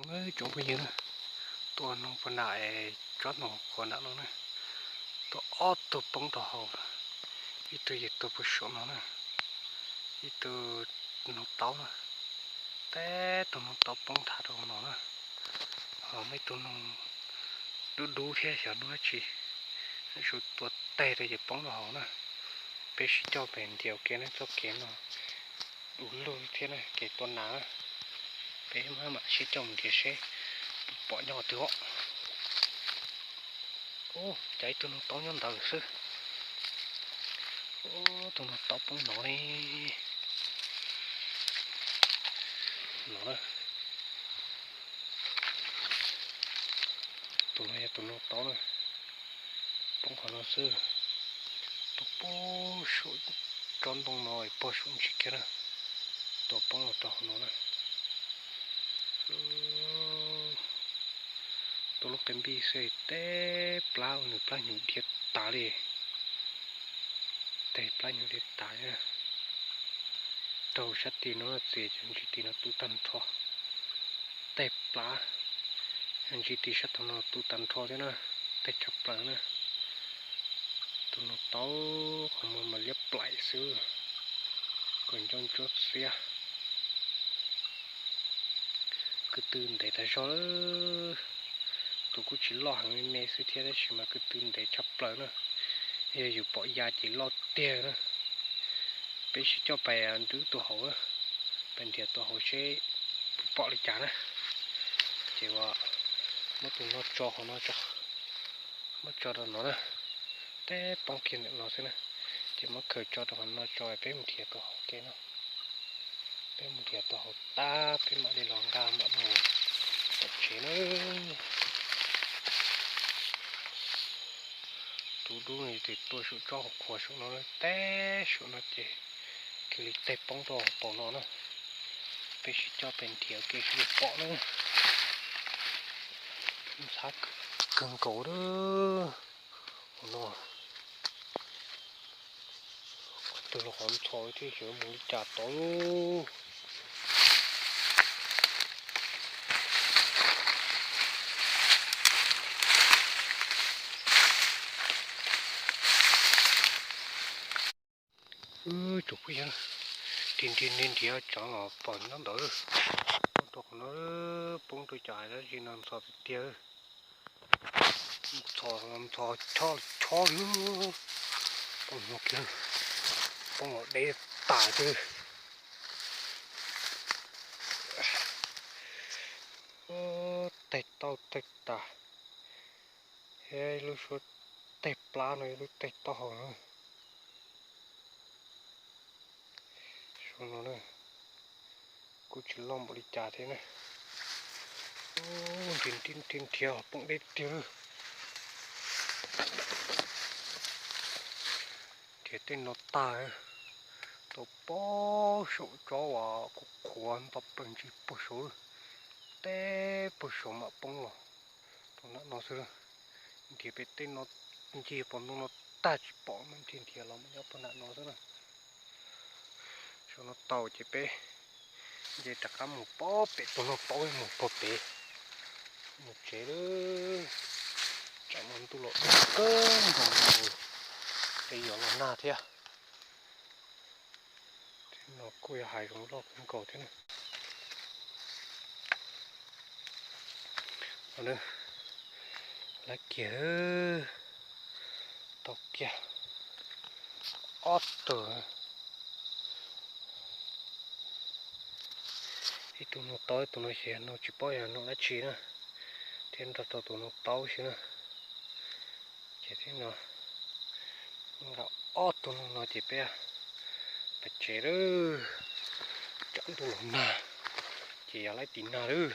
Tsoom phooj ywg na, tua noog puag nram tsob noog qhuav nram no na, tua ob tug poob rau hauv, ib tug yeej tuag puag saum no na, ib tug noog taub na, teb tug noog taub poob nthav rau no na, ho muaj ib tug noog dub dub thiab xyov noog dab tsi, su tua teg rau ces poob rau hauv na. Peb sib coj pem ntiav ua ke na, txoj kev no ua luaj thiab na, kev tua nas na. Peb mam sib coj mus nrhiav seb puas pom nyob qhov twg os. Ub, cas ib tug noog taub nyob ntawd xwb. Ub, tus noog taub poob no ne. No na. Tus no yog tus noog taub na. Poob qhov no xwb. Tuaj poob saum tsob ntoo no, poob saum ntsis kiag na. Tuaj poob los rau hauv no na. Tus lub qe npij xwb, tej plab ua nws plab hnyuv dhia tas li. Tej plab hnyuv dhia tas li. Rau sab tim no txias cov ntsis tim no tu tag nrho. Tej plab, ntsis tim sab tom no tu tag nrho thiab na. Tej tshaj plaws na. Tus noog taub qhov muag mas liab plaim xwb, kom ncauj ntsuab xiab. Kwv tw ntev tas zog lawm. Tus kuj tsis loj heev, me me xwb thiab, tab sis mas kwv tw ntev tshaj plaws na. Yog yus pom ya ces loj tiag na. Peb sib coj pais nrhiav tus hauv, pais nrhiav tus hauv seb puas pom li cas na. Ces uas muab tus no tso hauv no tso, muab tso rau no na. Tej poob kiag ntawm no xwb na. Ces muab khaws tso rau hauv no tso, peb mus nrhiav tus hauv ke no. Peb mus nrhiav tus hauv tag peb mam li los nqa mam mus tom tsev na. Tus dub no ces tuaj saum tsob qhuav saum no, teb saum no ces cia li tej poob rau hauv paus no na. Peb sib coj pais nrhiav ua ke seb puas pom na. Ntxhab kawg nkaus lawm. Hauv no, qhov twg los qhov ntxhov thiab, xyov mus li cas tod lauj. Tsoom phooj ywg, nrhiav nrhiav nrhiav nrhiav tsam los pom nyob ntawd. Poob rau qhov no, poob rau cov dab tsi no ntxhov tiag tiag. Ntxhov ntxhov chob chob li. Poob no kiag, poob los deb tas xwb. Tej tauj tej tas, thiab lub suab tej plab no, lub tej taub hau no. Suab no na, kuj tsis loj npaum li cas thiab na. Nrhiav nrhiav nrhiav nrhiav poob deb tiag. Nrhiav tej no tag, tau poob saum tsob uas qhuav qhuav nto plaws ntsis puag saud, teb puag saud mam poob los rau nram no xwb. Nrhiav pem tej no ncig pos ntoo no tag tsis pom, nrhiav nrhiav los mas nyob puag nram no xwb na. Saum no tau ces peb nce rov qab mus pog pem tus no, pog mus pog pem, mus tsev lawm. Tsam no ntuj los kawg nkaus, peb yuav los nag thiab. Tej no kuj yog hav zoov loj kawg nkaus thiab na. Lawv kiag, tau kiag ob tug. Ib tug noog taub, ib tug no xyov noog tsis paub yog noog dab tsi na, thiab nrog rau tus noog taub xwb na. Ces thiab no, nqa ob tug noog no ces peb pais tsev lawm. Tsam ntuj los nag ces yog laib tiv nag lawm.